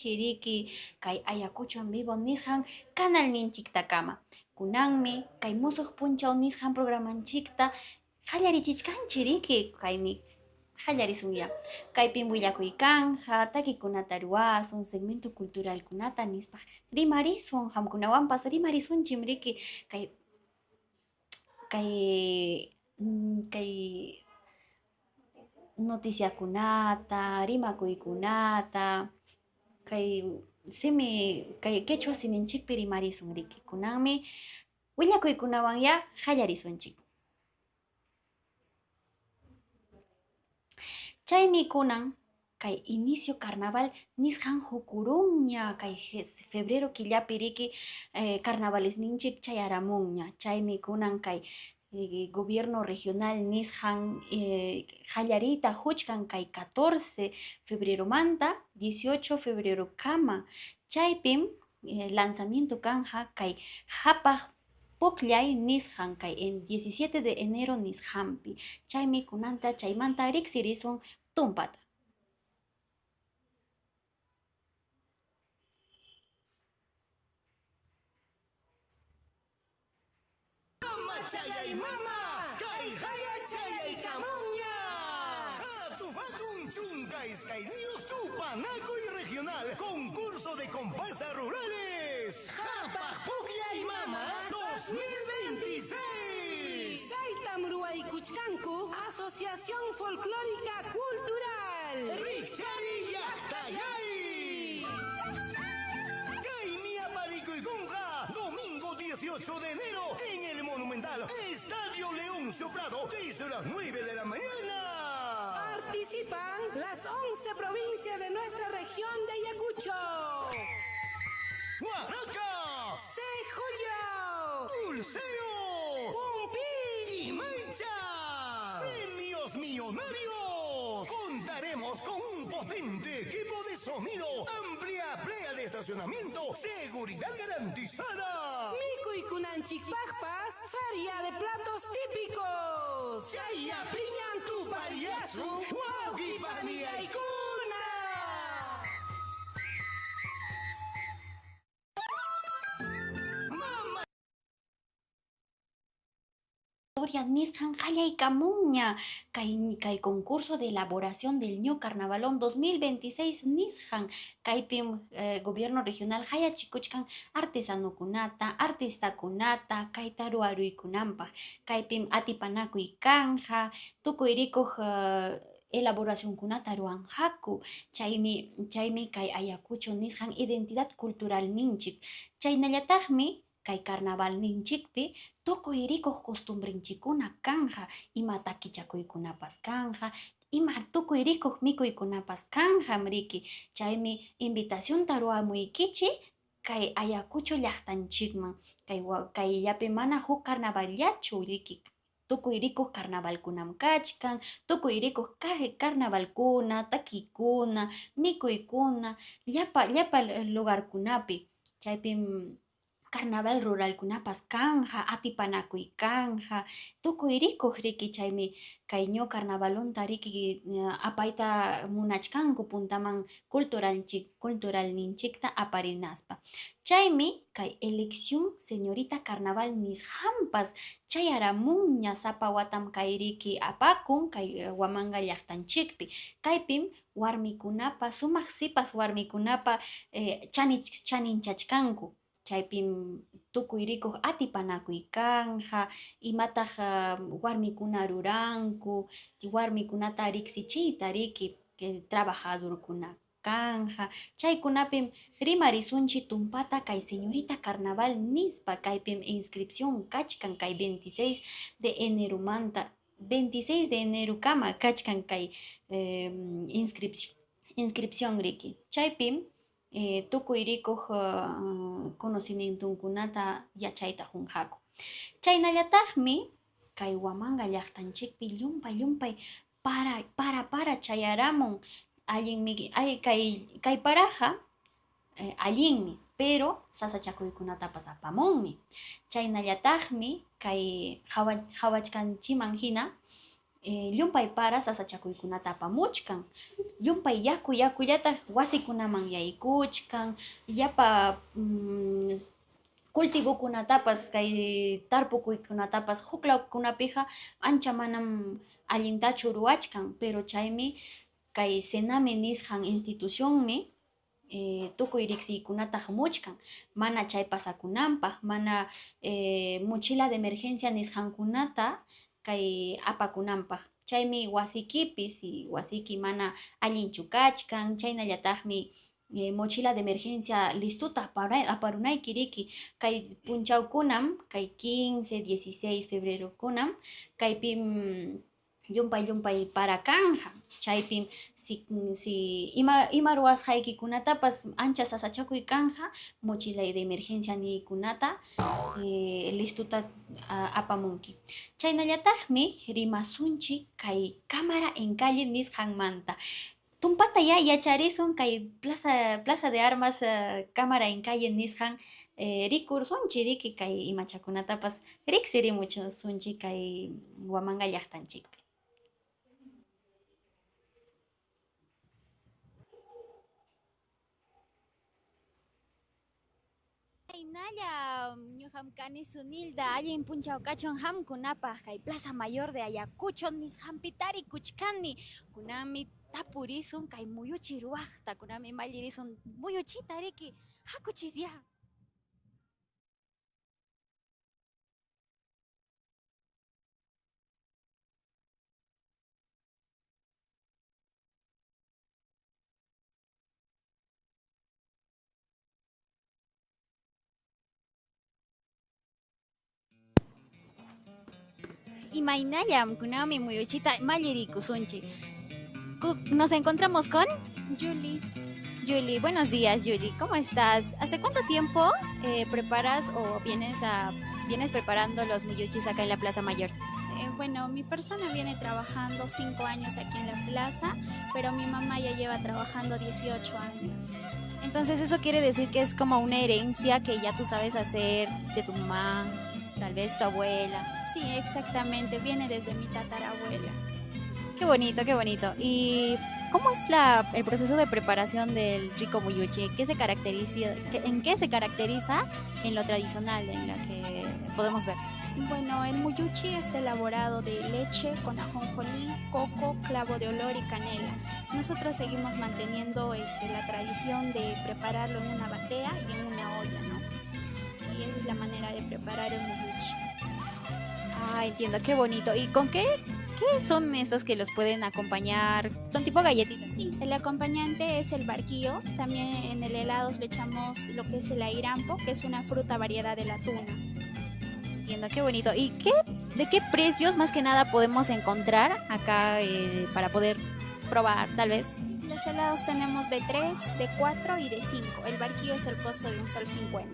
Chiriki kay Ayacucho en vivo nisqan kanalninchiktakama. Kunanmi kay musuq punchaw nisqan programanchikta qallarichichkanchik riki kaymi qallarisunya. Kaypim willakuy kanja, takikunata ruwasun, segmento culturalkunata nispa rimarisun, qamkunawanpas rimarisunchik riki kay kay kay noticiakunata, rimakuykunata, kay simi kay quechua siminchikpi rimarisun riki. Kunanmi willakuykunawanya qallarisunchik. Chaymi kunan kay inicio carnaval nisqan hukurunña kay febrero killapi riki carnavalesninchik chayaramunña. Chaymi kunan kay gobierno regional nisqan qallariyta huchkan kay 14 febreromanta 18 febrerokama. Chaypim lanzamiento kanja kay qhapaq pukllay nisqan kay en 17 de enero nisqanpi. Chaymi kunanta chaymanta riqsirisun tumpata. Chayay mama, kay haya chayaykamunña. Hatu hatun chunka iskayniyuq tupanakuy regional, concurso de comparsas rurales. Qhapaq Pukllay Mama 2026. Kaytam ruwaykuchkanku Asociación Folclórica Cultural. Rikchariy llaqtayay. Kaymi aparikuykunqa domingo 18 de enero en el Monumental Estadio Leoncio Prado desde las 9 de la mañana. Participan las 11 provincias de nuestra región de Ayacucho. Huaraca, Sejoyo, Dulcero, Pumpi, Chimancha, Premios Millonarios. Contaremos con un potente equipo de sonido, amplia playa de estacionamiento, seguridad garantizada. Mikuykunanchikpaqpas, feria de platos típicos. Chayapiñam tuparillasun, wawqi paniykuna. Mama Nisqan qallaykamunña kay kay concurso de elaboración del Ñu Carnavalón 2026 nisqan kaypim gobierno regional hayachikuchkan artesanokunata, artistakunata kayta ruwaruykunanpaq. Kaypim atipanakuy kanja, tukuy rikuq elaboracionkunata ruwanqaku. Chaymi chaymi kay Ayacucho nisqan identidad cultural ninchik. Chaynallataqmi kay carnaval ninchikpi tukuy rikuq costumbrenchikkuna kanja, ima takichakuykunapas kanja, ima tukuy rikuq mikuykunapas kanjam riki. Chaymi invitacionta ruwamuykichik kay Ayacucho llaqtanchikman. Kay kayllapi mana huk carnavallachu riki. Tukuy rikuq carnavalkunam kachkan, tukuy rikuq carnavalkuna, takikuna, mikuykuna, llapa llapa lugarkunapi. Chaypim carnaval ruralkunapas kanja, atipanakuy kanja, tukuy rikuq riki chaymi kay Ñu Carnavalonta riki apayta munachkanku puntaman culturalchik culturalninchikta aparinaspa. Chaymi kay elección señorita carnaval nisqanpas chayaramunña sapa watam kay riki apakun kay Huamanga llaqtanchikpi. Kaypim warmikunapa sumaq sipas warmikunapa chaninchachkanku. Chaypim tukuy rikuq atipanakuy kanja, imataq warmikuna ruranku, warmikunata riqsichiyta riki trabajadorkuna kanja. Chaykunapim rimarisunchik tumpata kay señorita carnaval nispa kaypim inscripción kachkan kay 26 de eneromanta 26 de enerokama kachkan kay inscripción inscripción riki. Chaypim tukuy rikuq conocimientonkunata yachayta qunqaku. Chaynallataqmi kay Huamanga llaqtanchikpi llumpay llumpay para para para chayaramun allinmi ay kay kay paraqa allinmi pero sasachakuykunatapas apamunmi. Chaynallataqmi kay qhawachkanchikman hina Llumpay para sasachakuykunata apamuchkan, llumpay yaku yakullataq wasikunaman yaykuchkan, llapa cultivokunatapas kay tarpukuykunatapas huk lawkunapiqa ancha manam allintachu ruwachkan, pero chaymi kay Sename nisqan institucionmi tukuy riqsiykunata hamuchkan, mana chay pasakunanpaq, mana mochila de emergencia nisqankunata kay apakunanpaq, chaymi wasikipi si wasiki mana allinchu kachkan, chaynallataqmi mochila de emergencia listota aparunayki riki, kay punchawkunam kay 15, 16 febrerokunam kaypim llumpay llumpay para kanja, chaypim si si ima ruwasqaykikunatapas ancha sasachakuy kanja, mochila de emergencia niykunata listota apamunki. Chaynallataqmi rimasunchik kay cámara en calle nisqanmanta. Tumpata ya yacharisun kay plaza de armas cámara en calle nisqan rikursunchik riki kay imachakunatapas riqsirimusunchik kay Huamanga llaqtanchikpi. Chaynalla ñuqam kani Sunilda, allin punchaw kachun qamkunapaq kay Plaza Mayor de Ayacucho nisqanpi tarikuchkani, kunanmi tapurisun kay muyuchi ruwaqta, kunanmi mallirisun muyuchita riki, hakuchisya. Imaynallam kunanmi muyuchita mallirikusunchik. Nos encontramos con Julie. Julie, buenos días, Julie. ¿Cómo estás? ¿Hace cuánto tiempo preparas o vienes preparando los muyuchis acá en la Plaza Mayor? Bueno, mi persona viene trabajando 5 años aquí en la plaza, pero mi mamá ya lleva trabajando 18 años. Entonces eso quiere decir que es como una herencia que ya tú sabes hacer de tu mamá, tal vez tu abuela. Sí, exactamente, viene desde mi tatarabuela. Qué bonito, qué bonito. ¿Y cómo es el proceso de preparación del rico muyuchi? ¿Qué se caracteriza, qué, en qué se caracteriza en lo tradicional, en la que podemos ver? Bueno, el muyuchi está elaborado de leche con ajonjolí, coco, clavo de olor y canela. Nosotros seguimos manteniendo la tradición de prepararlo en una batea y en una olla, ¿no? Y esa es la manera de preparar el muyuchi. Ah, entiendo, qué bonito. ¿Y con qué son estos que los pueden acompañar? ¿Son tipo galletitas? Sí, el acompañante es el barquillo. También en el helado le echamos lo que es el airampo, que es una fruta variedad de la tuna. Entiendo, qué bonito. ¿Y de qué precios más que nada podemos encontrar acá para poder probar, tal vez? Los helados tenemos de 3, de 4 y de 5. El barquillo es el costo de un sol 50.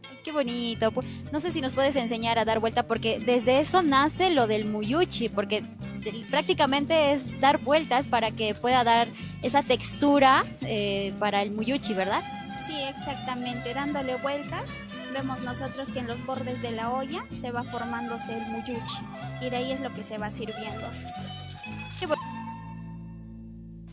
Ay, qué bonito. No sé si nos puedes enseñar a dar vuelta, porque desde eso nace lo del muyuchi, porque prácticamente es dar vueltas para que pueda dar esa textura para el muyuchi, ¿verdad? Sí, exactamente. Dándole vueltas, vemos nosotros que en los bordes de la olla se va formándose el muyuchi, y de ahí es lo que se va sirviéndose. Qué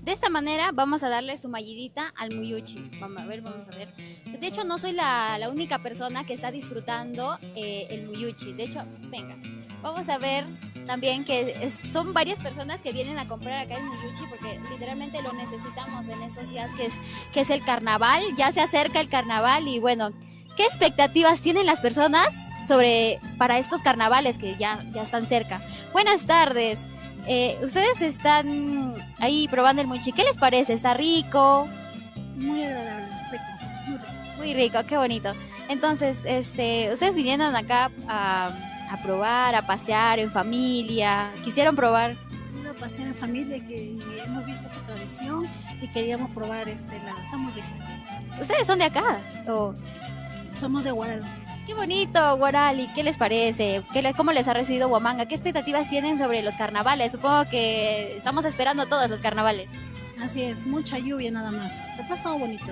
De esta manera vamos a darle su mallidita al muyuchi. Vamos a ver, vamos a ver. De hecho, no soy la única persona que está disfrutando el muyuchi. De hecho, venga, vamos a ver también que son varias personas que vienen a comprar acá el muyuchi porque literalmente lo necesitamos en estos días que es el carnaval. Ya se acerca el carnaval y bueno, ¿qué expectativas tienen las personas para estos carnavales que ya están cerca? Buenas tardes. Ustedes están ahí probando el muyuchi. ¿Qué les parece? ¿Está rico? Muy agradable, rico, muy rico. Muy rico, qué bonito. Entonces, ustedes vinieron acá a probar, a pasear en familia. ¿Quisieron probar? Vino a pasear en familia y hemos visto esta tradición y queríamos probar este helado. Está muy rico. ¿Ustedes son de acá? ¿O? Somos de Huaral. Qué bonito, Huaral. ¿Y qué les parece? ¿Cómo les ha recibido Huamanga? ¿Qué expectativas tienen sobre los carnavales? Supongo que estamos esperando todos los carnavales. Así es, mucha lluvia nada más. Después todo bonito.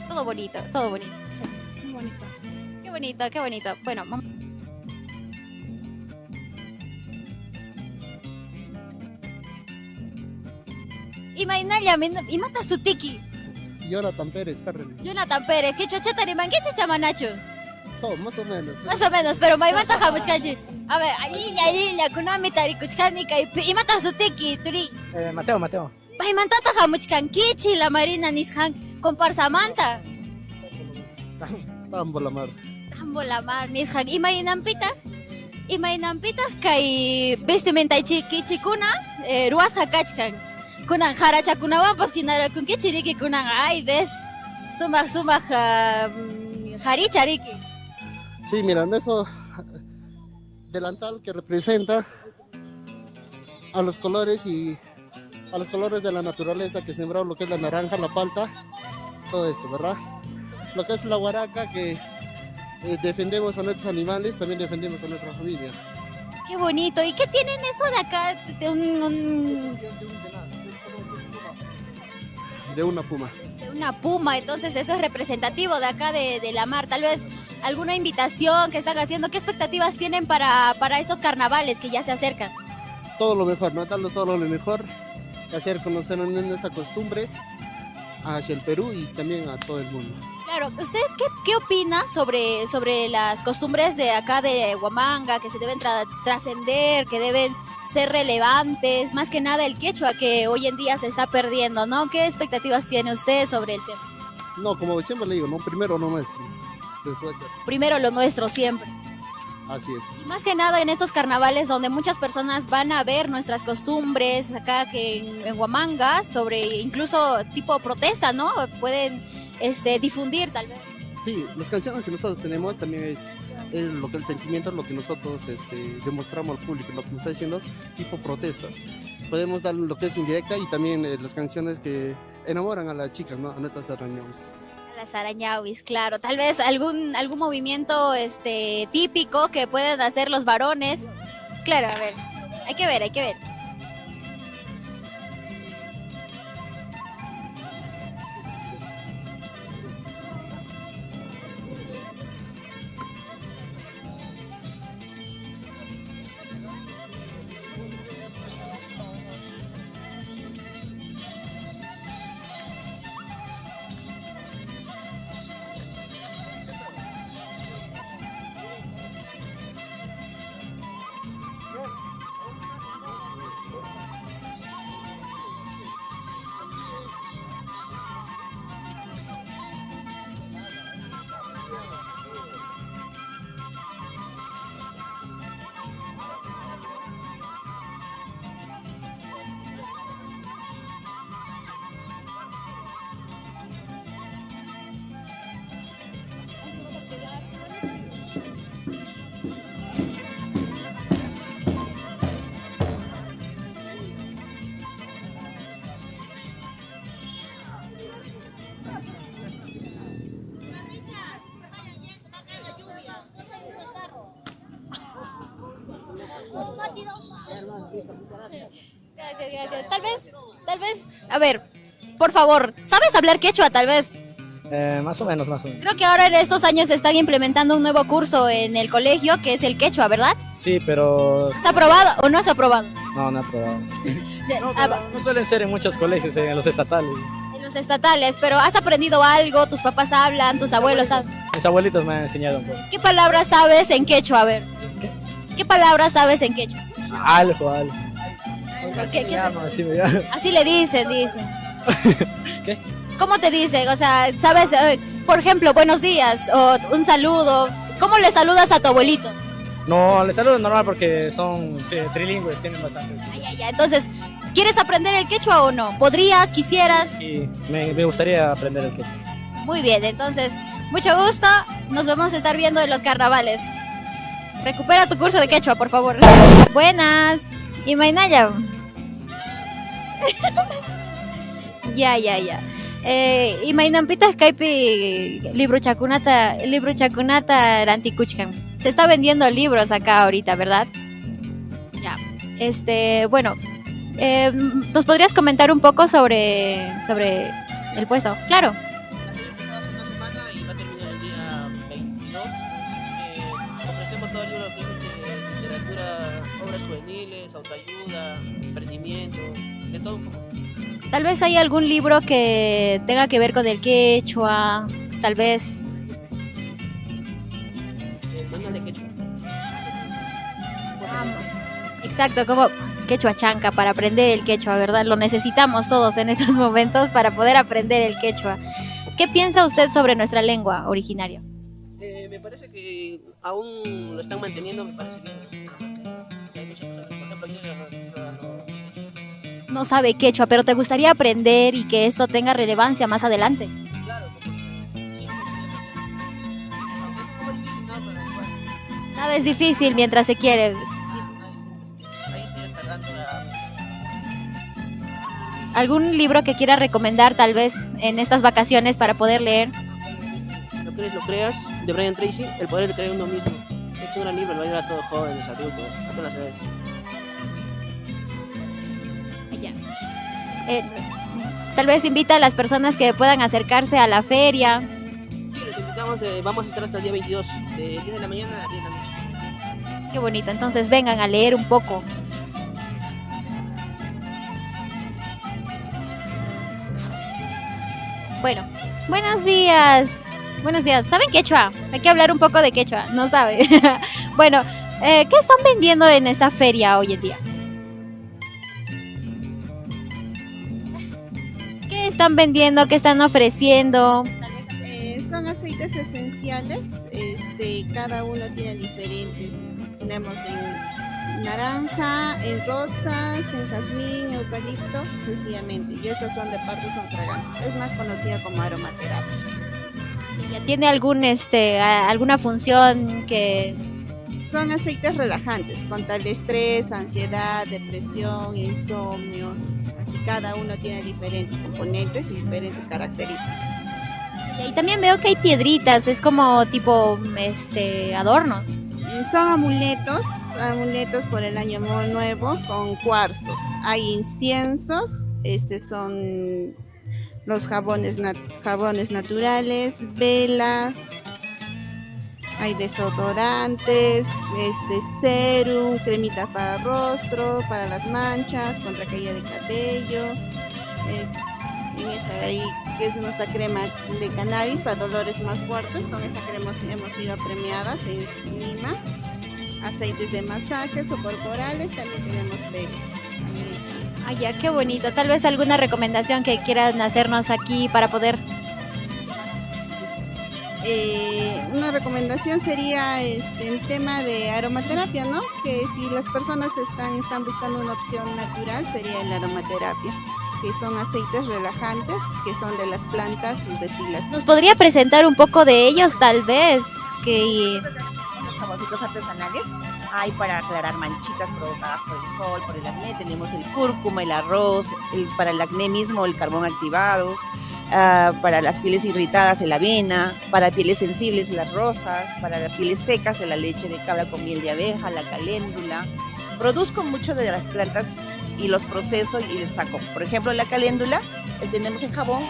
Todo bonito, todo bonito. Sí, muy bonito. Qué bonito, qué bonito. Bueno, vamos. Imaynallam, imata sutiki? Jonathan Pérez Cárdenas. Jonathan Pérez, qichwachata rimankichu icha manachu? So, más o menos. Más o menos, pero maymanta hamuchkanchik. A ver, allilla, allilla, kunanmi tarikuchkani kaypi. Imata sutiki, turi? Mateo, Mateo. Maymantataq hamuchkankichik La Marina nisqan comparsamanta? Tambo La Mar. Tambo La Mar nisqan. Imaynanpitaq? Imaynanpitaq kay vestimentaykichikkuna ruwasqa kachkan? Kunan qarachakunawanpas hinarakunkichik riki kunan ay ves sumaq sumaq qaricha riki. Sí, mira, eso delantal que representa a los colores y a los colores de la naturaleza que sembraron, lo que es la naranja, la palta, todo esto, ¿verdad? Lo que es la huaraca que defendemos a nuestros animales, también defendemos a nuestra familia. Qué bonito. ¿Y qué tienen eso de acá? De un De una puma. De una puma, entonces eso es representativo de acá de La Mar. Tal vez alguna invitación que están haciendo, ¿qué expectativas tienen para estos carnavales que ya se acercan? Todo lo mejor, ¿no? Darlo todo lo mejor, hacer conocer nuestras costumbres hacia el Perú y también a todo el mundo. Claro, ¿usted qué opina sobre las costumbres de acá de Huamanga, que se deben trascender, que deben ser relevantes, más que nada el quechua que hoy en día se está perdiendo, ¿no? ¿Qué expectativas tiene usted sobre el tema? No, como siempre le digo, ¿no? Primero lo nuestro, después. Primero lo nuestro siempre. Así es. Y más que nada en estos carnavales donde muchas personas van a ver nuestras costumbres acá que en Huamanga, sobre incluso tipo protesta, ¿no? Pueden difundir tal vez. Sí, las canciones que nosotros tenemos también es lo que el sentimiento, lo que nosotros demostramos al público, lo que nos está diciendo, tipo protestas. Podemos dar lo que es indirecta y también las canciones que enamoran a las chicas, ¿no? A nuestras arañahuis. A las arañahuis, claro. Tal vez algún movimiento típico que pueden hacer los varones. Claro, a ver, hay que ver, hay que ver. Gracias, gracias. Tal vez, a ver, por favor, ¿sabes hablar quechua tal vez? Más o menos, más o menos. Creo que ahora en estos años están implementando un nuevo curso en el colegio que es el quechua, ¿verdad? Sí, pero... ¿Has aprobado o no has aprobado? No, no he aprobado. No, no suelen ser en muchos colegios, en los estatales. En los estatales, pero ¿has aprendido algo? ¿Tus papás hablan? ¿Tus abuelos hablan? Mis abuelitos me han enseñado un poco. ¿Qué palabras sabes en quechua? A ver. ¿Qué? ¿Qué palabras sabes en quechua? Algo, algo. ¿Qué, qué llama? Así me llama. Así le dicen, dicen. ¿Qué? ¿Cómo te dicen? O sea, ¿sabes? Por ejemplo, buenos días o un saludo. ¿Cómo le saludas a tu abuelito? No, le saludo normal porque son trilingües, tienen bastante. Sí. Ay, ay, ay. Entonces, ¿quieres aprender el quechua o no? ¿Podrías? ¿Quisieras? Sí, me gustaría aprender el quechua. Muy bien, entonces, mucho gusto. Nos vamos a estar viendo en los carnavales. Recupera tu curso de quechua, por favor. Buenas. Imaynalla. Ya, ya, ya. Imaynanpitaq kaypi librochakunata rantikuchkan. Se está vendiendo libros acá ahorita, ¿verdad? Ya. Bueno, ¿nos podrías comentar un poco sobre el puesto? Claro. Empezamos una semana y va a terminar el día 22. Ofrecemos todo el libro que es literatura, obras juveniles, autoayuda, emprendimiento, de todo un poco. Tal vez hay algún libro que tenga que ver con el quechua, tal vez. El manual de quechua. Exacto, como quechua chanca para aprender el quechua, ¿verdad? Lo necesitamos todos en estos momentos para poder aprender el quechua. ¿Qué piensa usted sobre nuestra lengua originaria? Me parece que aún lo están manteniendo, me parece bien. Hay muchas personas, por ejemplo, yo no sé quechua. No sabe quechua, pero ¿te gustaría aprender y que esto tenga relevancia más adelante? Claro, porque sí, sí. Aunque es un poco difícil, ¿no? Pero bueno. Nada es difícil mientras se quiere. Ahí estoy tratando de ¿Algún libro que quiera recomendar tal vez en estas vacaciones para poder leer? Si lo crees, lo creas, de Brian Tracy, El poder de creer uno mismo. Es un gran libro, lo va a ayudar a todos jóvenes, adultos, a todas las edades. Ya. Tal vez invita a las personas que puedan acercarse a la feria. Sí, los invitamos, vamos a estar hasta el día 22, de 10 de la mañana a 10 de la noche. Qué bonito, entonces vengan a leer un poco. Bueno, buenos días. Buenos días. ¿Saben quechua? Hay que hablar un poco de quechua, no sabe. Bueno, ¿qué están vendiendo en esta feria hoy en día? ¿Qué están vendiendo? ¿Qué están ofreciendo? Son aceites esenciales, cada uno tiene diferentes. Tenemos en naranja, en rosas, en jazmín, eucalipto, sencillamente. Y estas son de parte, son fragancias. Es más conocida como aromaterapia. ¿Ya tiene alguna función que...? Son aceites relajantes, contra el estrés, ansiedad, depresión, insomnios. Así cada uno tiene diferentes componentes y diferentes características. Y ahí también veo que hay piedritas, es como tipo adornos. Son amuletos por el año nuevo con cuarzos. Hay inciensos, son los jabones naturales, velas, hay desodorantes, serum, cremita para rostro, para las manchas, contra caída de cabello. En esa de ahí, que es nuestra crema de cannabis para dolores más fuertes. Con esa crema hemos sido premiadas en Lima. Aceites de masajes o corporales, también tenemos velas. Ay, ya, qué bonito. Tal vez alguna recomendación que quieran hacernos aquí para poder... Una recomendación sería, el tema de aromaterapia, ¿no? Que si las personas están buscando una opción natural, sería la aromaterapia, que son aceites relajantes, que son de las plantas, sus destilaciones. ¿Nos podría presentar un poco de ellos, tal vez? Que... Los jaboncitos artesanales hay para aclarar manchitas provocadas por el sol, por el acné. Tenemos el cúrcuma, el arroz, para el acné mismo, el carbón activado. Para las pieles irritadas, la avena, para pieles sensibles, las rosas, para las pieles secas, la leche de cabra con miel de abeja, la caléndula. Produzco mucho de las plantas y los proceso y les saco. Por ejemplo, la caléndula, la tenemos en jabón,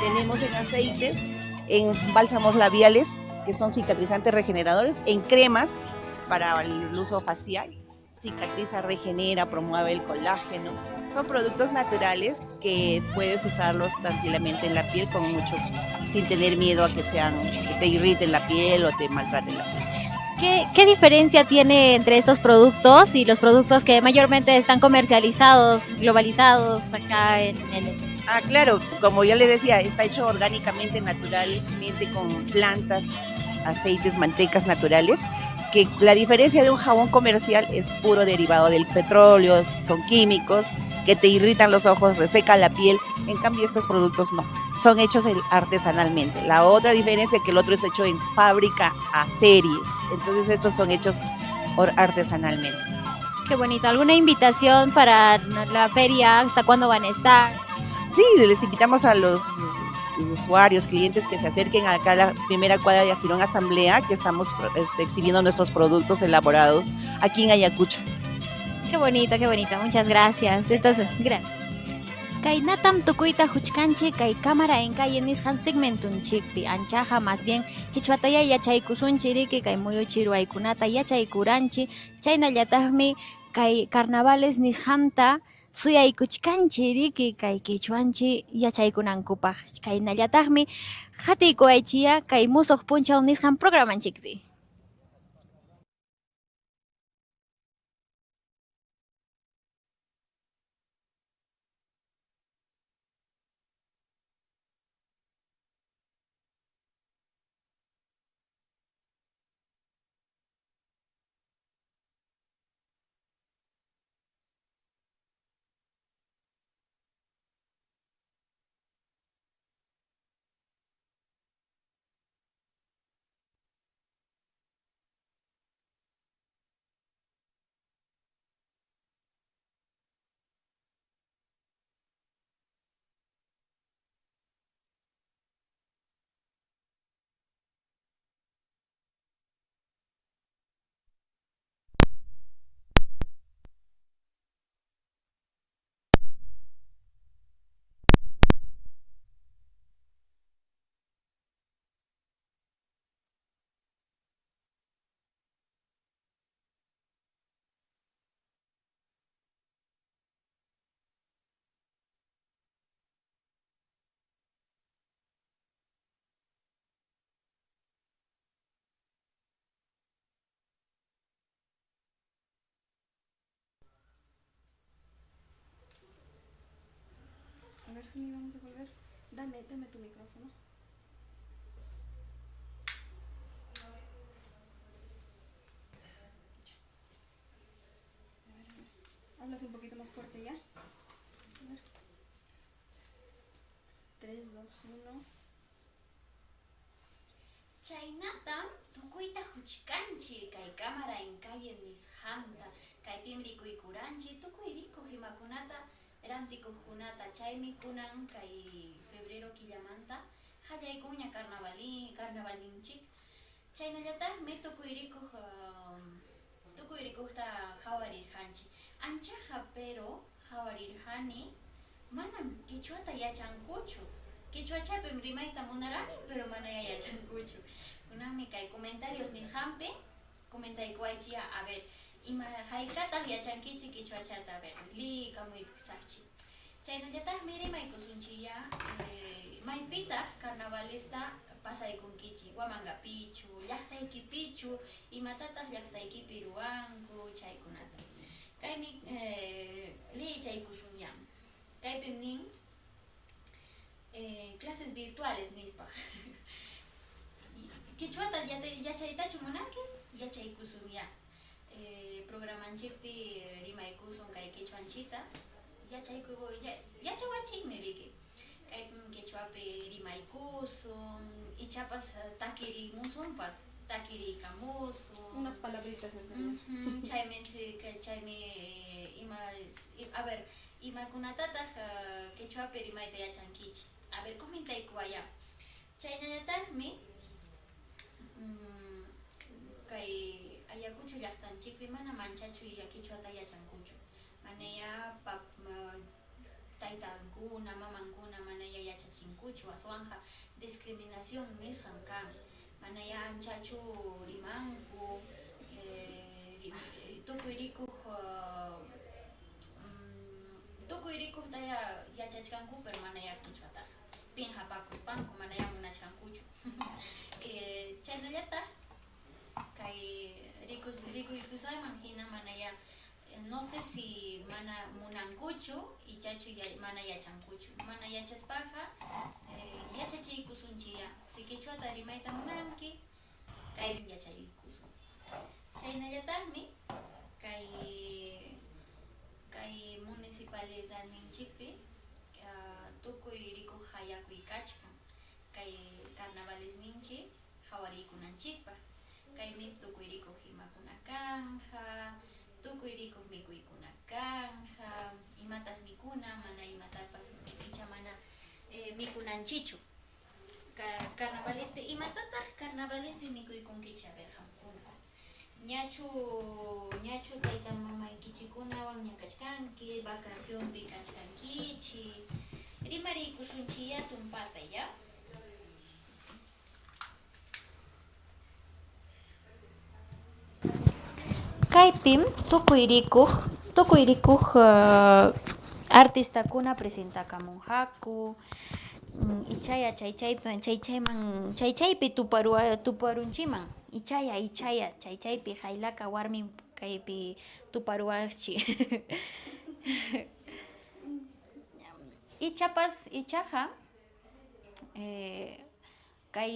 tenemos en aceite, en bálsamos labiales, que son cicatrizantes regeneradores, en cremas para el uso facial. Cicatriza, regenera, promueve el colágeno. Son productos naturales que puedes usarlos tranquilamente en la piel sin tener miedo a que te irriten la piel o te maltraten la piel. ¿Qué diferencia tiene entre estos productos y los productos que mayormente están comercializados, globalizados acá en el... Ah, claro, como ya les decía, está hecho orgánicamente, naturalmente, con plantas, aceites, mantecas naturales, que la diferencia de un jabón comercial es puro derivado del petróleo, son químicos que te irritan los ojos, resecan la piel. En cambio, estos productos no, son hechos artesanalmente. La otra diferencia es que el otro es hecho en fábrica a serie, entonces estos son hechos artesanalmente. Qué bonito. ¿Alguna invitación para la feria? ¿Hasta cuándo van a estar? Sí, les invitamos a los usuarios, clientes que se acerquen acá a la primera cuadra de Jirón Asamblea, que estamos exhibiendo nuestros productos elaborados aquí en Ayacucho. Qué bonito, qué bonito. Muchas gracias. Entonces, gracias. Kaynatam tukuyta huchkanchik kay cámara en calle nisqan segmentunchikpi anchaja más bien qichwataya yachaykusunchik riki kay muyuchi ruwaykunata yachaykuranchik chaynallataqmi kay carnavales nisqanta Suyaykuchkanchik riki kay quechuanchik yachaykunankupaq. Kaynallataqmi qatiykuwaychiya kay musuq punchaw nisqan programanchikpi. A ver, Jimmy, vamos a volver. Dame, dame tu micrófono. Ya. A ver, a ver. Hablas un poquito más fuerte ya. A ver. 3, 2, 1. Chaynatam tukuyta huchkanchik kay cámara en calle nisqanta, kaypim rikuykuranchik tukuy rikuq imakunata rantikuqkunata, chaymi kunan kay febrero killamanta qallaykunña carnavalin carnavalninchik. Chaynallataqmi tukuy rikuq tukuy rikuqta qawarirqanchik. Anchaqa pero qawarirqani manam quechuata yachankuchu. Quechuachapim rimayta munarani pero manaya yachankuchu. Kunanmi kay comentarios nisqanpi comentaykuwaychiya a ver ima haykataq yachankichik quechuachata a ver likamuykusaqchik. Chaynallataqmi rimaykusunchikya maypitaq carnavalesta pasaykunkichik Huamangapichu, llaqtaykipichu, imatataq llaqtaykipi ruwanku chaykunata. Kaymi liychaykusunya. Kaypim nin clases virtuales nispa. Quechuata yachaytachu munanki? Yachaykusunya. Programanchikpi rimaykusun kay quechuanchita yachayku yachawanchikmi riki. Kaypim quechuapi rimaykusun, ichapas takirimusunpas, takiriykamusun. Unas palabritas enseñar. Chaymi chaymi ima a ver, imakunatataq quechuapi rimayta yachankichik. A ver, comentaykuwaya. Chaynallataqmi kay Ayacucho llaqtanchikpi mana manchachu quechuata yachankuchu. Manaya taytankuna, mamankuna manaya yachachinkuchu, aswanqa discriminación nisqan kan. Manaya anchachu rimanku, tukuy rikuq tukuy rikuqtaya yachachkanku pero manaya quechuataqa. Pinqapakuspanku manaya munachkankuchu. Chaynallataq kay rikuykusayman hina manaya no sé si mana munankuchu ichachu mana yachankuchu. Mana yachaspaqa yachachiykusunchikya. Si quechuata rimayta munanki, kaypim yachaykusun. Chaynallataqmi kay kay municipalidadninchikpi tukuy rikuq hayakuy kachkan kay carnavalesninchik qawariykunanchikpaq. Kaymi tukuy rikuq imakuna kanja, tukuy rikuq mikuykuna kanja, imatas mikuna, mana imatapas icha mana mikunanchichu. Carnavalespi imatataq carnavalespi mikuykunkichik a ver qamkuna. Ñachu ñachu tayta mamaykichikkunawan ña kachkanki, vacacionpi kachkankichik. Rimariykusunchikya tumpata ya. Kaypim tukuy rikuq tukuy rikuq Artistakuna presentakamunqaku, ichaya chay chaypi chay chayman chay chaypi tuparuwa tuparunchikman, ichaya ichaya chay chaypi haylaka warmi kaypi tuparuwaqchik. Ichapas ichaqa kay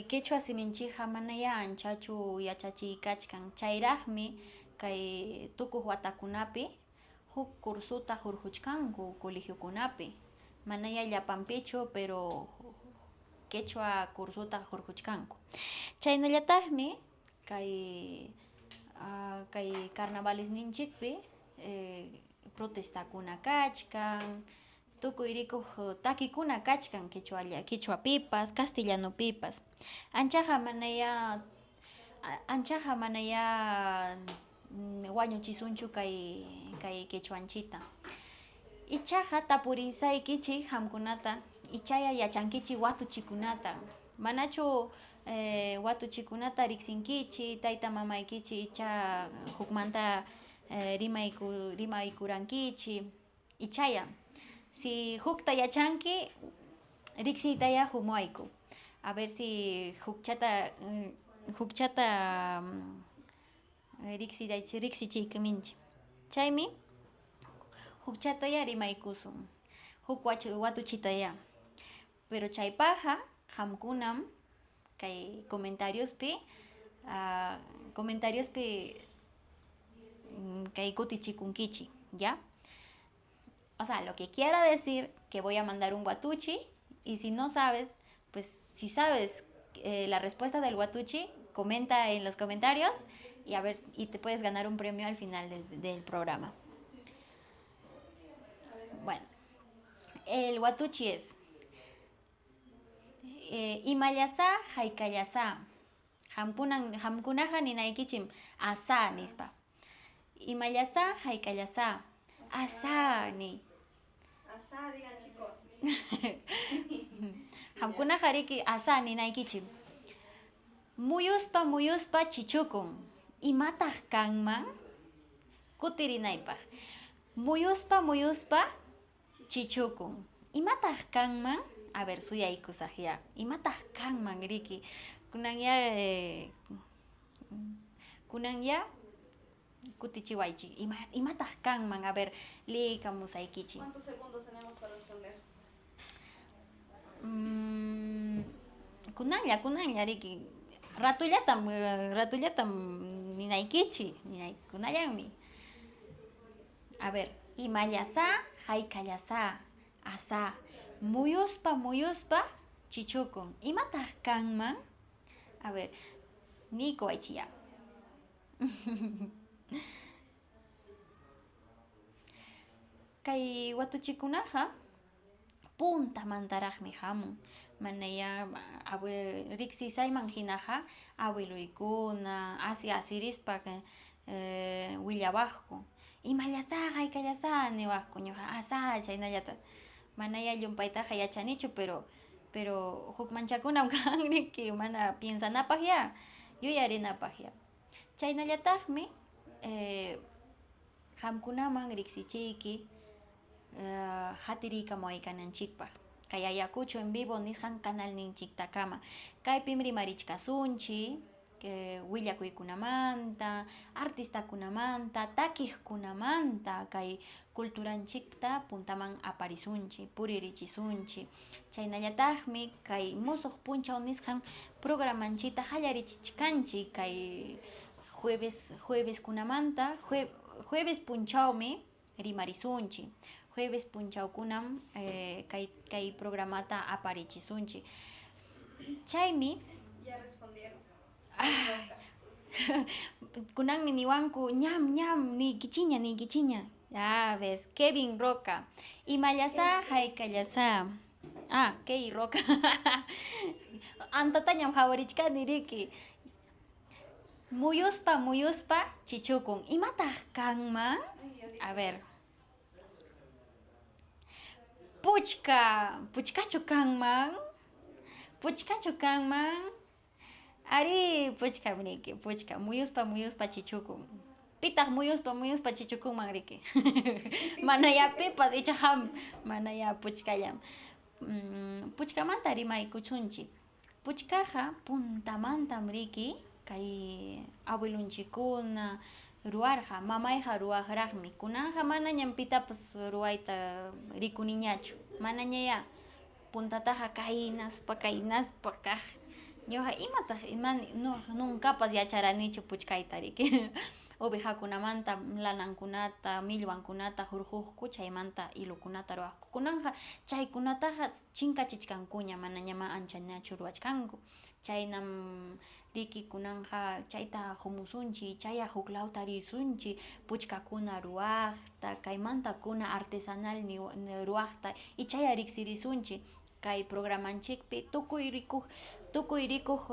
quechua siminchikqa manayá anchachu yachachiy kachkan, chayraqmi kay tukuq watakunapi huk cursuta hurquchkanku colegiokunapi, manayá llapanpichu pero quechua cursuta hurquchkanku. Chaynallataqmi kay kay carnavalesninchikpi protestakuna kachkan, tukuy rikuq takikuna kachkan quechualla quechuapipas, castellanopipas, anchaqa manayá anchaqa manayá wañuchisunchu kay kay quechuanchikta. Ichaqa tapurisaykichik qamkunata ichaya yachankichik watuchikunata, manachu watuchikunata riqsinkichik, tayta mamaykichik icha hukmanta rimayku rimaykurankichik, ichaya si hukta yachanki riqsiytayá humuayku, a ver si hukchata hukchata riqsichiykiminchik, chaymi hukchatayá rimaykusun, huk watuchitayá, pero chaypaqqa qamkunam kay comentariospi comentariospi kay kutichikunkichik, ya. O sea, lo que quiero decir que voy a mandar un watuchi y si no sabes, pues si sabes la respuesta del watuchi, comenta en los comentarios y a ver, y te puedes ganar un premio al final del programa. Bueno, el watuchi es imallasá haykallasá, qamkunan qamkunaqa ninaykichik asá nispa. Imallasá haykallasá, asá ni. Asá, digan chicos. Qamkunaqa riki asá ninaykichik. Muyuspa muyuspa chichukun, imataq kanman? Kutirinaypaq. Muyuspa muyuspa chichukun, imataq kanman? A ver, suyaykusaqya, imataq kanman riki? Kunanya kunanya kutichiwaychik, ima imataq kanman? A ver, liykamusaykichik. ¿Cuántos segundos tenemos para responder? Kunanlla kunanlla riki, ratullatam ratullatam ninaykichik, ninay kunallanmi. A ver, imallasá haykallasá, asá, muyuspa muyuspa chichukun, imataq kanman? A ver, niykuwaychikya. Kay watuchikunaqa puntamantaraqmi hamun, manayá riqsisayman hinaqa abueloykuna asi asirispa willawaqku, imallasá haykallasá niwaqku, ñuqa asá chaynallata, manayá llumpaytaqa yachanichu pero pero huk manchakunam kan riki mana piensanapaqya, yuyarinapaqya. Chaynallataqmi qamkunaman riqsichiyki hatiriykamuwaykananchikpaq, kay Ayacucho en vivo nisqan canalninchiktakama, kaypim rimarichkasunchik willakuykunamanta, artistakunamanta, takiqkunamanta, kay culturanchikta puntaman aparisunchik, puririchisunchik, chaynallataqmi kay musuq punchaw nisqan programanchikta qallarichichkanchik kay jueves jueveskunamanta, jueves punchawmi rimarisunchik, jueves punchawkunam kay kay programata aparichisunchik. Chaymi Ya respondieron. Kunanmi niwanku ñam ñam niykichiña niykichiña. Ya ves, Kevin Roca. Imallasá haykallasá. Ah, Key Roca. Antatañam qhawarichkani riki. Muyuspa muyuspa chichukun, imataq kanman? A ver. Puchka, puchkachu kanman? Puchkachu kanman? Arí, puchkam riki, puchka, muyuspa muyuspa chichukun. Pitaq muyuspa muyuspa chichukunman riki. Manayá pipas ichaqa manayá puchkallam. Puchkamanta rimaykuchunchik. Puchkaqa puntamantam riki kay abuelonchikkuna ruwarqa, mamayqa ruwaqraqmi. Kunanqa manañam pitapas ruwayta rikuniñachu, manañayá. Puntataqa kaynaspa kaynaspa kaq. Ñuqa imataq nuncapas yacharanichu puchkayta riki. Ovejakunamanta lanankunata, millwankunata hurquqku, chaymanta hilokunata ruwaqku. Kunanqa chaykunataqa chinkachichkankuña, manañamá anchañachu ruwachkanku. Chaynam riki kunanqa chayta humusunchik, chaya huk lawta risunchik, puchkakuna ruwaqta, kaymanta kuna artesanal ruwaqta, ichaya riqsirisunchik kay programanchikpi tukuy rikuq, tukuy rikuq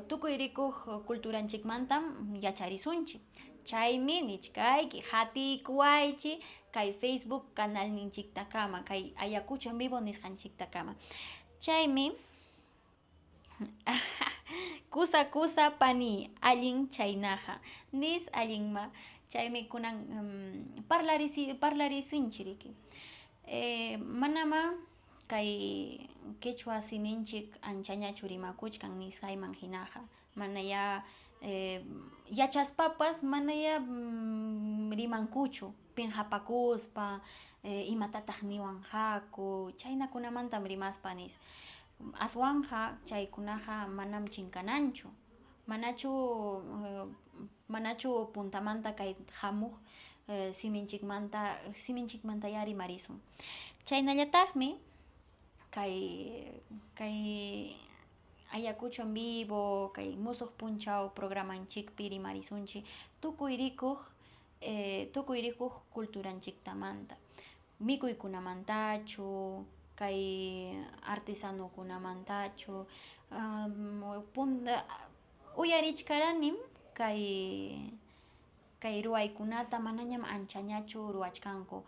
tukuy rikuq culturanchikmantam yacharisunchik. Chaymi nichkayki hatiykuwaychik kay Facebook canalninchiktakama, kay Ayacucho en vivo nisqanchiktakama. Chaymi kusa kusa pani allin chaynaqa nis allinma. Chaymi kunan parlarisunchik riki. Manamá kay quechua siminchik anchañachu rimakuchkan nisqayman hinaqa. Manayá yachaspapas manayá rimankuchu pinqapakuspa, imatataq niwanqaku, chaynakunamantam rimaspa nis. Aswanqa chaykunaqa manam chinkananchu. Manachu manachu puntamanta kay hamuq siminchikmanta siminchikmantayá rimarisun. Chaynallataqmi kay kay Ayacucho en vivo, kay musuq punchaw programanchikpi rimarisunchik tukuy rikuq tukuy rikuq culturanchiktamanta, mikuykunamantachu, kay artesanokunamantachu. Punta uyarichkaranim kay kay ruwaykunata manañam anchañachu ruwachkanku.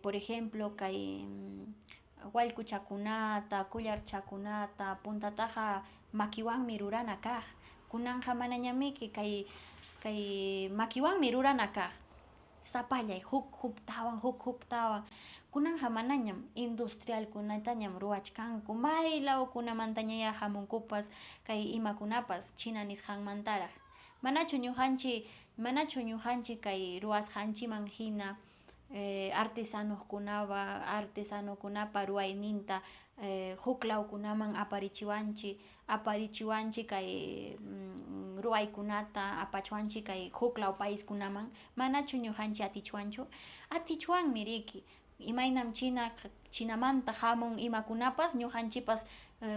Por ejemplo, kay wallkuchakunata, kullarchakunata puntataqa makiwanmi rurana kaq. Kunanqa manañamiki kay kay makiwanmi rurana kaq. Sapallay huk huktawan huk huktawan. Kunanqa manañam industrialkunatañam ruwachkanku, may lawkunamantañayá hamunkupas kay imakunapas china nisqanmantaraq. Manachu ñuqanchik manachu ñuqanchik kay ruwasqanchikman hina artesanokunapa artesanokunapa ruwayninta huk lawkunaman aparichiwanchik aparichiwanchik kay ruwaykunata apachwanchik kay huk law paiskunaman, manachu ñuqanchik atichwanchu? Atichwanmi riki. Imaynam china chinamanta hamun imakunapas ñuqanchikpas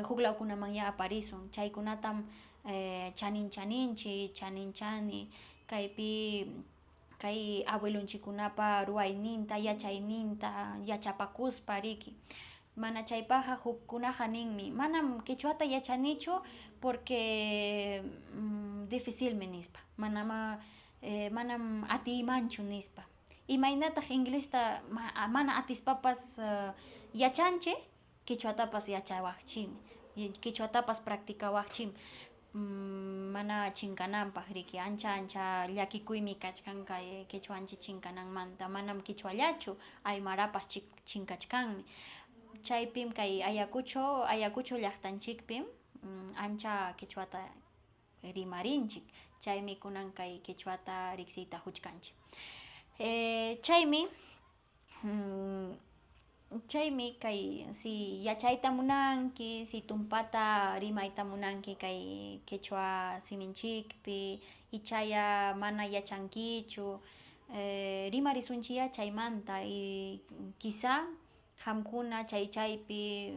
huk lawkunamanyá aparisun. Chaykunatam chaninchaninchik, chaninchani kaypi kay abuelonchikkunapa ruwayninta, yachayninta yachapakuspa riki. Mana chaypaqqa hukkunaqa ninmi, manam quechuata yachanichu porque dificilmi nispa, manamá manam atiymanchu nispa. Imaynataq inglesta mana atispapas yachanchik, quechuatapas yachawaqchikmi, quechuatapas practicawaqchikmi mana chinkananpaq riki. Ancha ancha llakikuymi kachkan kay quechuanchik chinkananmanta, manam quechuallachu, aymarapas chinkachkanmi. Chaypim kay Ayacucho Ayacucho llaqtanchikpim ancha quechuata rimarinchik, chaymi kunan kay quechuata riqsiyta huchkanchik. Chaymi chaymi kay si yachayta munanki, si tumpata rimayta munanki kay quechua siminchikpi, ichaya mana yachankichu, rimarisunchikyá chaymanta y quizá qamkuna chay chaypi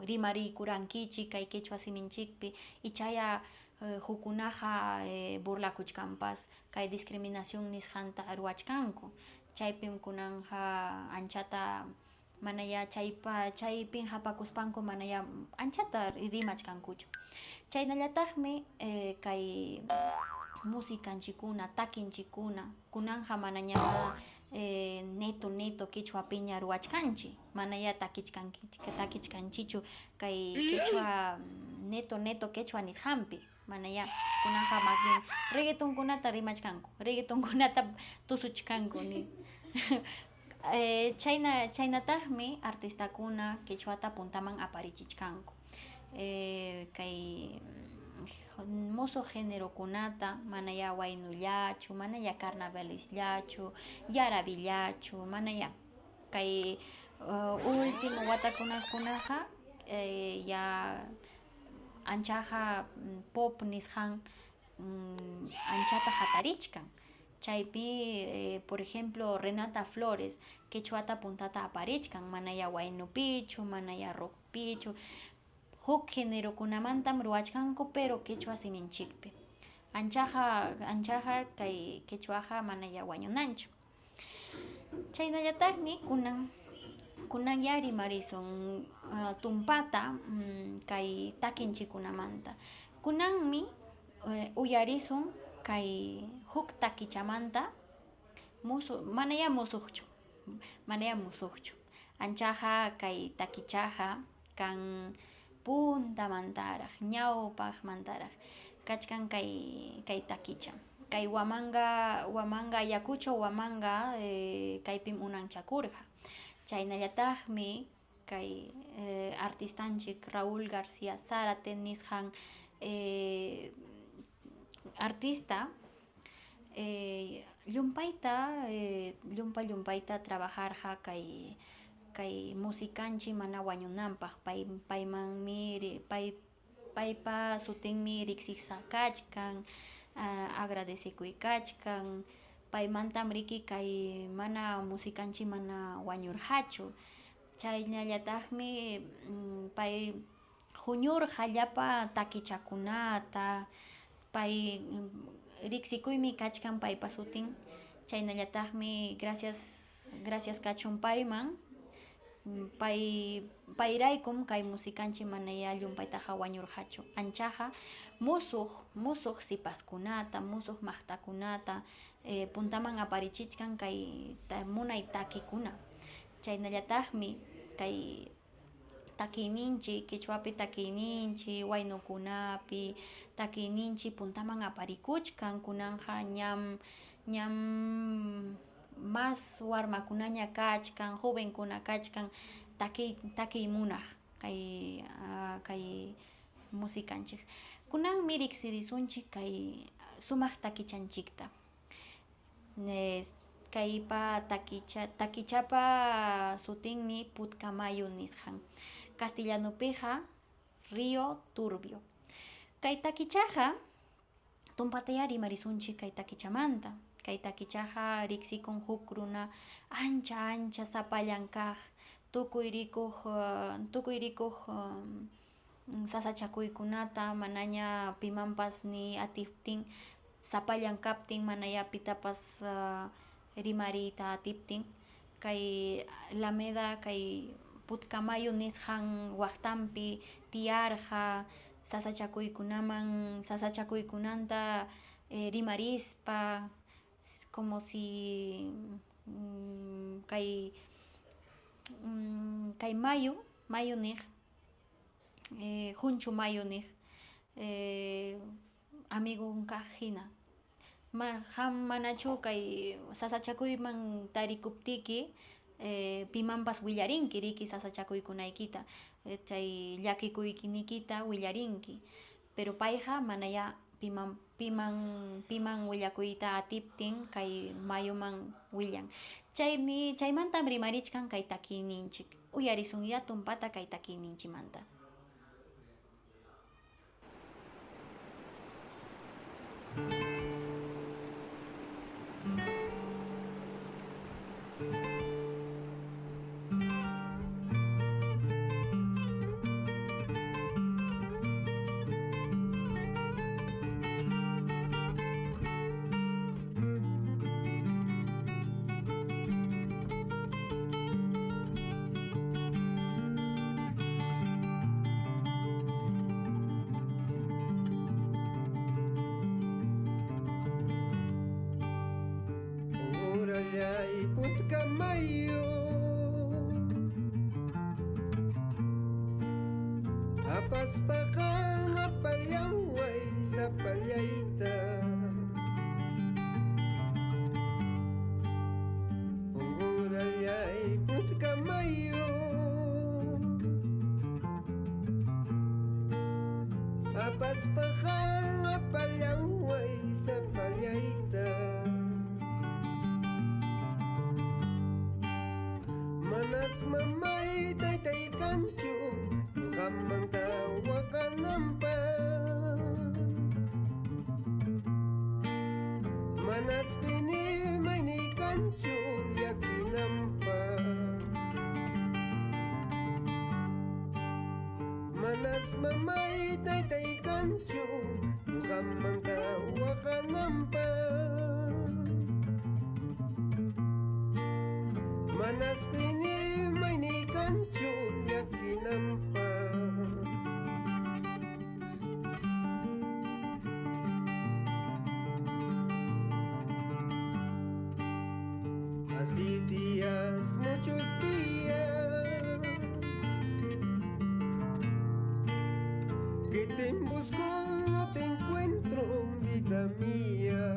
rimariykurankichik kay quechua siminchikpi, ichaya hukkunaqa burlakuchkanpas kay discriminación nisqanta ruwachkanku. Chaypim kunanqa anchata manayá chaypa chay pinqapakuspanku manayá anchata rimachkankuchu. Chaynallataqmi kay musikanchikkuna, takinchikkuna, kunanqa manañamá neto neto quechuapiña ruwachkanchik, manayá takichkankichik takichkanchikchu kay quechua neto neto quechua nisqanpi. Manayá kunanqa más bien reggaetonkunata rimachkanku, reggaetonkunata tusuchkanku ni. Chaynataqmi artistakuna quechuata puntaman aparichichkanku. Kay musuq generokunata manayá waynullachu, manayá carnavalisllachu, yarabillachu, manayá kay último watakunakunaqa ya anchaqa pop nisqan anchata hatarichkan. Chaypi por ejemplo Renata Flores quechuata puntata aparichkan, manayá waynupichu, manayá rockpichu, huk generokunamantam ruwachkanku pero quechua siminchikpi. Anchaqa kay quechuaqa manayá wañunanchu. Chaynallataqmi kunan ya rimarisun tumpata kay takinchikkunamanta. Kunanmi uyarisun kay huk takichamanta manayá musuqchu, manayá musuqchu. Anchaqa kay takichaqa kan puntamantaraq, ñawpaqmantaraq kachkan kay takicha. Kay Huamanga, Ayacucho Huamanga kaypim unanchakurqa. Chaynallataqmi kay artistanchik Raúl García Zárate nisqan artista llumpayta llumpayta trabajarqa kay musikanchik mana wañunanpaq, paymanmi paypa sutinmi riqsisqa kachkan, agradecekuy kachkan, paymantam riki kay mana musikanchik mana wañurqachu. Chaynallataqmi pay huñurqa llapa takichakunata, pay riqsikuymi kachkan paypa sutin. Chaynallataqmi gracias kachun payman, payraykum kay musikanchik manayá llumpaytaqa wañurqachu. Anchaqa musuq sipaskunata, musuq maqtakunata puntaman aparichichkan kay munay takikuna. Chaynallataqmi kay takiyninchik, quechuapi takiyninchik, waynukunapi takiyninchik puntaman aparikuchkan. Kunanqa ñam mas warmakunaña kachkan, jovenkuna kachkan takiy munaq kay musikanchik. Kunanmi riqsirisunchik kay sumaq takichanchikta. Kaypa takichapa sutinmi Putcamayo nisqan. Castellanupiqa Río Turbio. Kay takichaqa tumpatayá rimarisunchik kay takichamanta. Kay takichaqa riqsikun huk runa ancha sapallan kaq, tukuy rikuq sasachakuykunata manaña pimanpas ni atiptin, sapallan kaptin manayá pitapas rimariyta atiptin. Kay Alameda kay Putcamayo nisqan waqtanpi tiyarqa sasachakuykunanta rimarispa, como si kay mayu niq, junchu mayu niq amigun kaq hina. Qam manachu kay sasachakuyman tarikuptiki pimanpas willarinki riki sasachakuykunaykita, chay llakikuynikita willarinki, pero payqa manayá piman willakuyta atiptin kay mayuman willan. Chaymantam rimarichkan kay takiyninchik. Uyarisunyá tumpata kay takiyninchikmanta. Putcamayo apaspaqan apallaway. Apaspaqa apallaway sapallayta. Manas mamay taytay kanchu ñuqamanta waqananpaq. Manas pini mayni kanchu llakinanpaq. Manas mamay taytay kanchu ñuqamanta waqananpaq. Manas pini mayni kanchu llakinanpaq. Así días, muchos días que te busco, no te encuentro, vida mía.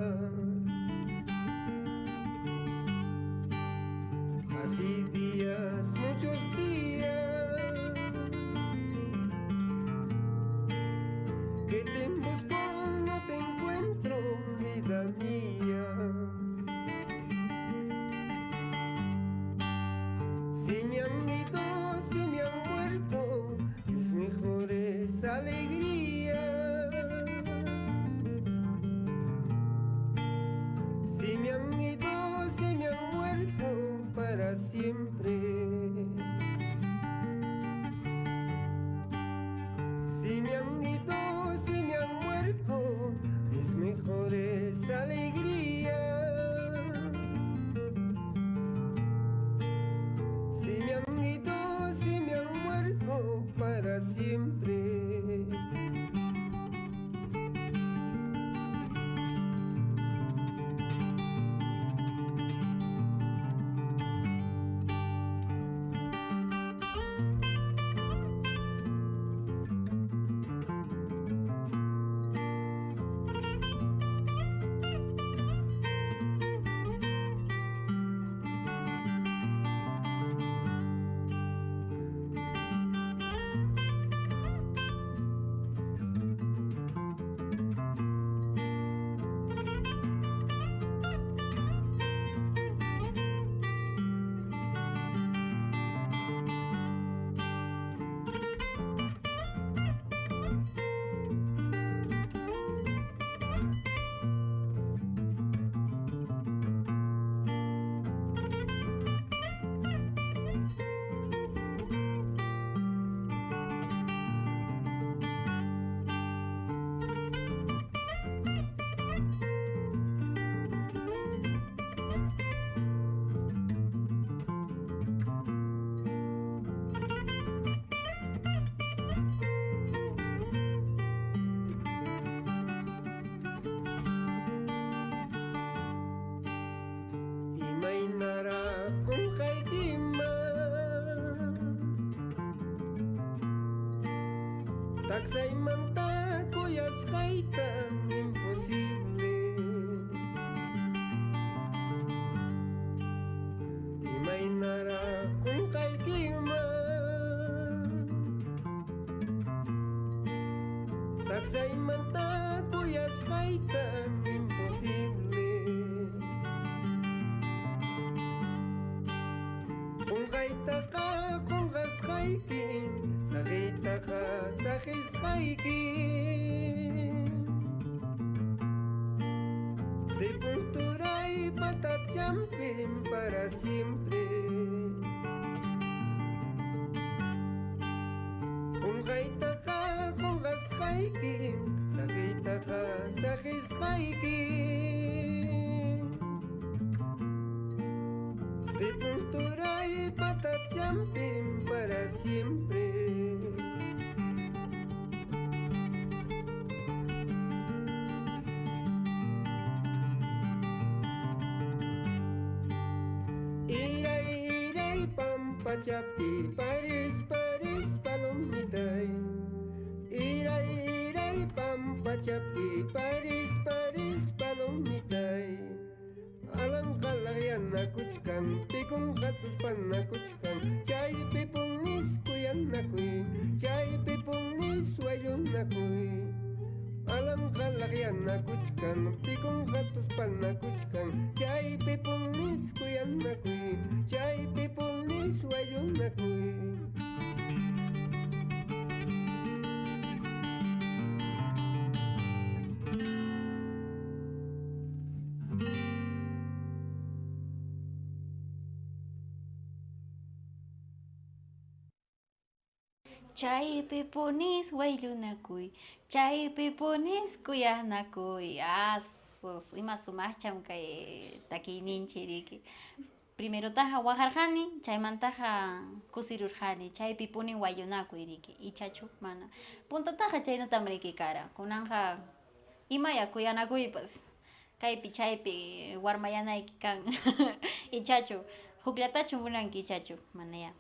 Así días, muchos días que te busco, no te encuentro, vida mía. Si me han ido, si me han muerto mis mejores alegrías. Si me han ido, si me han muerto para siempre. Si me han ido, si me han muerto mis mejores alegrías. Si me han ido, si me han muerto para siempre. Imaynaraq qunqaykiman taksaymanta kuyasqayta imposible. Imaynaraq qunqaykiman taksaymanta kuyasqayta imposible. Qunqaytaqa qunqasqaykim, saqiytaqa saqisqaykim. Sepulturay patachanpim para siempre. Qunqaytaqa qunqasqaykim, saqiytaqa saqisqaykim. Sepulturay patachanpim para siempre. Iray, iray, pampachapi, paris, paris, palomitay. Iray, iray, pampachapi, paris, paris, palomitay. Alanqalaqyanakuchkan, pikunqatuspannakuchkan, chaypi punis kuyanakuy, chaypi punis wayunakuy. Pikunqa laqyanakuchkan, pikunqa tuspanakuchkan, chaypi punis kuyanakuy, chaypi punis wayunakuy. Chaypi punis wayllunakuy, chaypi punis kuyanakuy. Asus, ima sumaqcham kay takiyninchik riki. Primerotaqa waqarqani, chaymantaqa kusirurqani, chaypi punin wayllunakuy riki, ichachu mana. Puntataqa chaynatam riki kara, kunanqa imaya kuyanakuypas, kaypi chaypi warmayanayki kan, ichachu, hukllatachu munanki ichachu, manaya,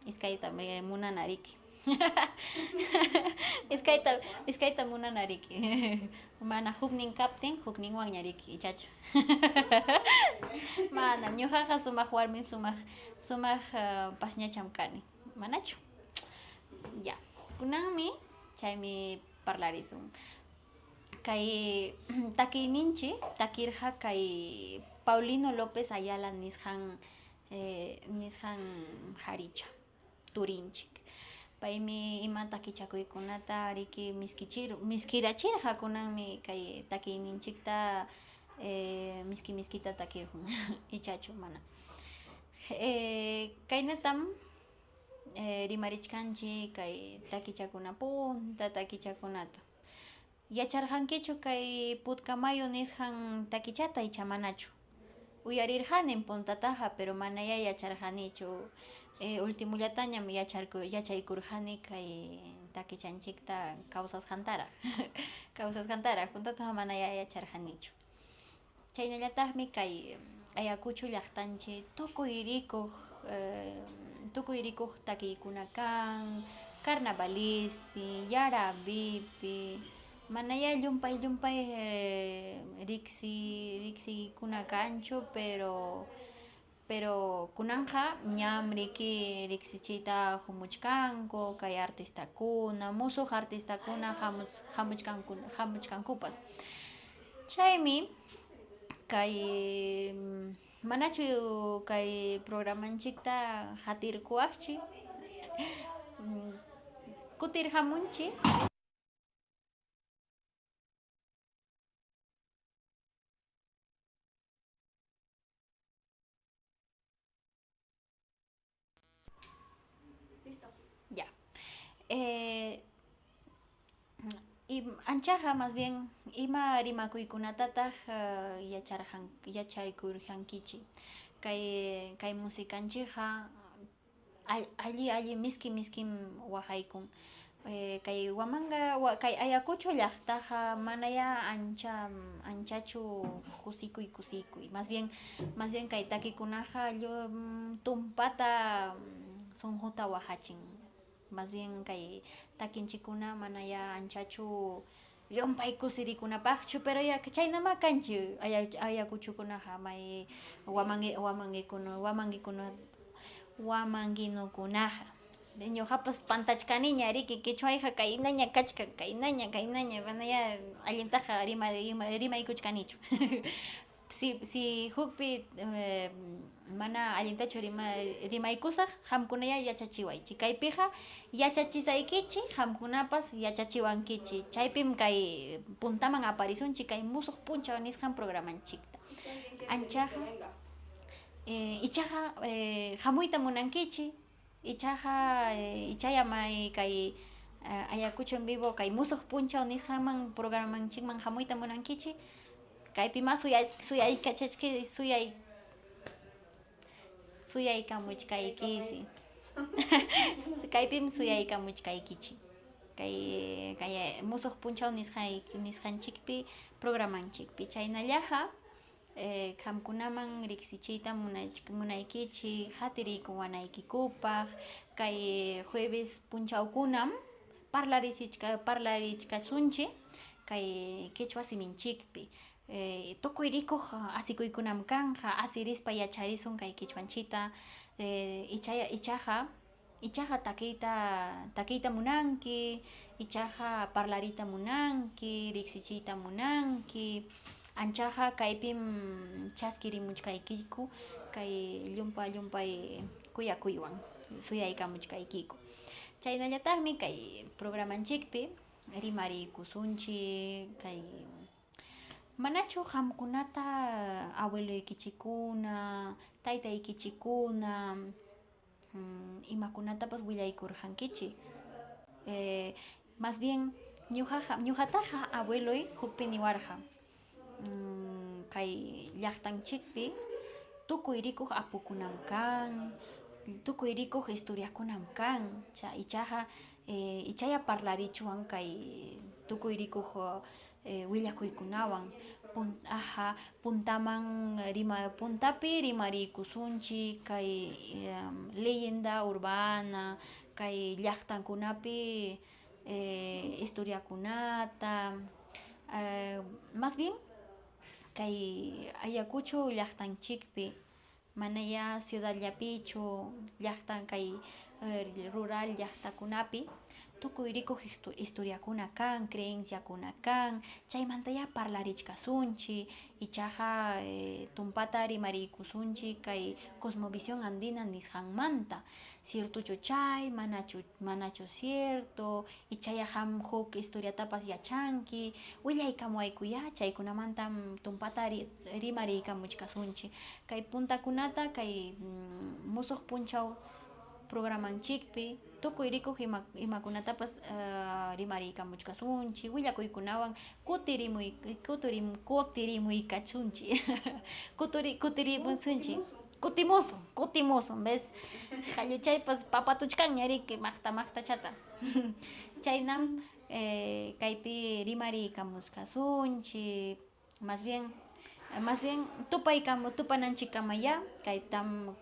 iskayta munana riki. Iskayta, iskayta munana riki. Mana huknin kaptin, hukninwanña riki, ichachu. Mana, ñuqaqa sumaq warmi, sumaq, sumaq pasñacham kani, manachu. Ya, kunanmi chaymi parlarisun. Kay takiyninchik, takirqa kay Paulino López Ayala nisqan nisqan haricha, turinchik. Paymi ima takichakuykunata riki miskichir, miskirachirqa kunanmi kay takiyninchikta miski miskita takirqun, ichachu mana. Kaynatam rimarichkanchik kay takichakuna punta takichakunata. Yacharqankichu kay Putcamayo nisqan takichata icha manachu? Uyarirqanim puntataqa, pero manaya yacharqanichu. Ultimullatañam yachaykurqani kay takichanchikta kawsasqantaraq, kawsasqantaraq, puntataqa manaya yacharqanichu. Chaynallataqmi kay Ayacucho llaqtanchik tukuy rikuq, tukuy rikuq takiykuna kan, carnavalispi, yarabipi, manaya llumpay llumpay riksi riksikuna kanchu, pero kunanqa ñam riki riksichiyta humuchkanku kay artistakuna, musuq artistakuna hamuchkanku hamuchkankupas. Chaymi kay manachu kay programanchikta hatirkuwaqchik, kutirqamunchik. Listo. Ya. Y anchaqa más bien ima rimakuykunatataq yacharqan yachaykurqankichik kay kay musikanchikqa alli alli miski miskim waqaykun. Kay Huamanga kay Ayacucho llaqtaqa manaya ancha anchachu kusikuy kusikuy, más bien kay takikunaqa tumpata sunquta waqachin, más bien kay takinchikkuna manaya anchachu llumpay kusirikunapaqchu, pero ya chaynama kanchik Ayacuchokunaqa may wamangi wamangikuna wamangikuna wamanguinukunaqa. Ñuqapas pantachkaniña riki quechuayqa kaynaña kachkan, kaynaña, kaynaña, manaya allintaqa rimaykuchkanichu. Si si hukpi mana allintachu rimaykusaq, qamkunaya yachachiwaychik. Kaypiqa yachachisaykichik, qamkunapas yachachiwankichik. Chaypim kay puntaman aparisunchik kay musuq punchaw nisqan programanchikta. Anchaqa ichaqa hamuyta munankichik, ichaqa ichaya may kay Ayacucho en vivo kay musuq punchaw nisqanman programanchikman hamuyta munankichik, kaypi ma suyaykamuchkaykichik. Kaypim suyaykamuchkaykichik. Kay kay musuq punchaw nisqanchikpi programanchikpi. Chaynallaqa qamkunaman riqsichiyta munaykichik hatiriykuwanaykikupaq kay jueves punchawkunam parlarichkasunchik kay quechua siminchikpi. Tukuy rikuq asikuykunam kanqa, asirispa yacharisun kay quechuanchikta, ichaqa Ichaqa takiyta takiyta munanki, ichaqa parlariyta munanki, riqsichiyta munanki, anchaqa kaypim chaskirimuchkaykiku kay llumpa llumpay kuyakuywan suyaykamuchkaykiku. Chaynallataqmi kay programanchikpi rimariykusunchik kay manachu qamkunata abueloykichikkuna, taytaykichikkuna imakunatapas willaykurqankichik? Más bien ñuqaqa ñuqataqa abueloy hukpi niwarqa kay llaqtanchikpi tukuy rikuq apukunam kan, tukuy rikuq historiakunam kan, ichaqa ichaya parlarichwan kay tukuy rikuq willakuykunawan aja puntaman rima puntapi rimariykusunchik kay leyenda urbana, kay llaqtankunapi historiakunata, más bien kay Ayacucho llaqtanchikpi manayá ciudadllapichu llaqtan kay rural llaqtakunapi tukuy rikuq historiakuna kan, creenciakuna kan, chaymantayá parlarichkasunchik, ichaqa tumpata rimariykusunchik kay cosmovisión andina nisqanmanta, ciertochu chay, manachu manachu cierto, ichaya qam huk historiatapas yachanki, willaykamuwaykuyá chaykunamantam tumpata rimariykamuchkasunchik, kay puntakunata kay musuq punchaw programanchikpi tukuy rikuq imakunatapas rimariykamuchkasunchik, willakuykunawan kutirimuy kutirimuykasunchik kutirimusunchik kutimusun kutimusun ves qalluchaypas papatuchkanña riki maqta maqtachata chaynam kaypi rimariykamuchkasunchik más bien más bien tupaykamu tupananchikkamayá kaytam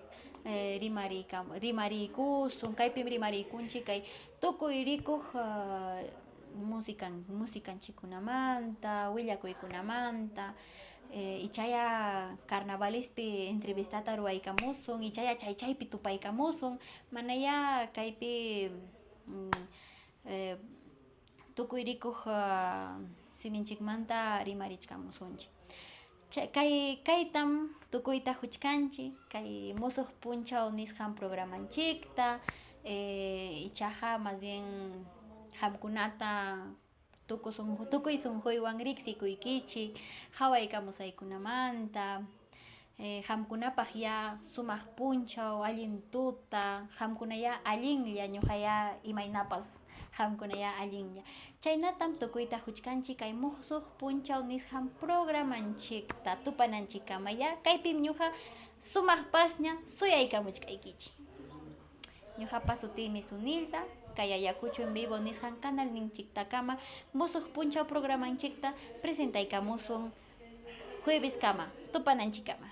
rimariykusun kaypim rimariykunchik kay tukuy rikuq musicanchikkunamanta, willakuykunamanta, ichaya carnavalispi entrevistata ruwaykamusun, ichaya chay chaypi tupaykamusun, manayá kaypi tukuy rikuq siminchikmanta rimarichkamusunchik. Kay kaytam tukuyta huchkanchik kay musuq punchaw nisqan programanchikta, ichaqa más bien qamkunata tukuy sunquywan riqsikuykichik qhawaykamusaykunamanta, qamkunapaq ya sumaq punchaw, allin tuta, qamkunayá allinlla, ñuqayá imaynapas qamkunayá allinlla. Chaynatam tukuyta huchkanchik kay musuq punchaw nisqan programanchikta tupananchikkamayá kaypim ñuqa sumaq pasña suyaykamuchkaykichik. Ñuqapa sutiymi Sunilda, kay Ayacucho en vivo nisqan canalninchiktakama musuq punchaw programanchikta presentaykamusun jueveskama tupananchikkama.